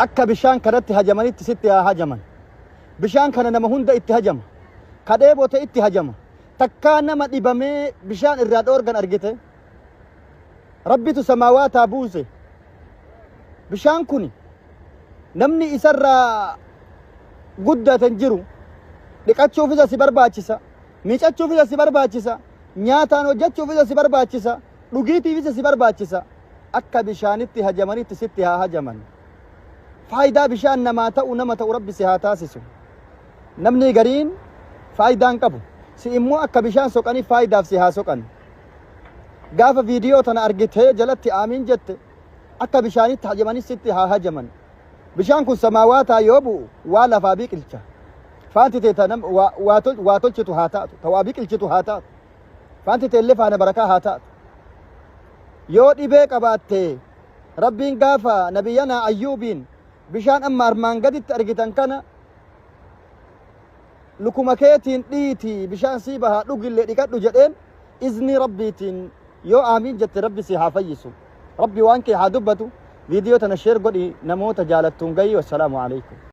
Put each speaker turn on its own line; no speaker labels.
Akka bishaan kanatti hajamanitti sitti haa hajaman. Bishaan kana nama hunda itti hajama. Ka dheebote itti hajama. Takkaa nama dhibamee bishaan irraa dhoorgan argite. Rabbitu samaawaataa buuse. Bishaan kun namni isarraa guddate hin jiru. Dhiqachuuf isa si barbaachisa. Miicachuuf isa si barbaachisa. Nyaataan hojjechuuf isa si barbaachisa. Dhugiitiif isa si barbaachisa. Akka bishaanitti hajamanitti sitti haa hajaman. Faayidaa bishaan namaa ta'u nama ta'u Rabbi si haa taasisu. Namni gariin faayidaa hin qabu. Si immoo akka bishaan soqanii faayidaaf si haa soqan. Gaafa viidiyoo tana argitee jalatti aamiin jette akka bishaanitti hajamanii sitti haa hajaman. Bishaan kun samaawaataa yoo bu'u waa lafaa biqilcha. Faanti tee ta nam- waa- waa tol- waa tolchitu haa taatu. Ta waa biqilchitu haa taatu. Faanti tee illee faana barakaa haa taatu. Yoo dhibee qabaatte Rabbiin gaafa nabiyyanaa Ayyuubiin bishaan amma armaan gaditti argitan kana lukuma keetiin dhiitii bishaan sii bahaa dhugillee dhiqadhu jedheen iznii Rabbiitiin yoo aamiin jette Rabbi si haa fayyisu. Rabbi waan kee haa dubbatu. Viidiyoo tana sheer godhi namoota jaalattuun gahi. Wassalaamu alaikum.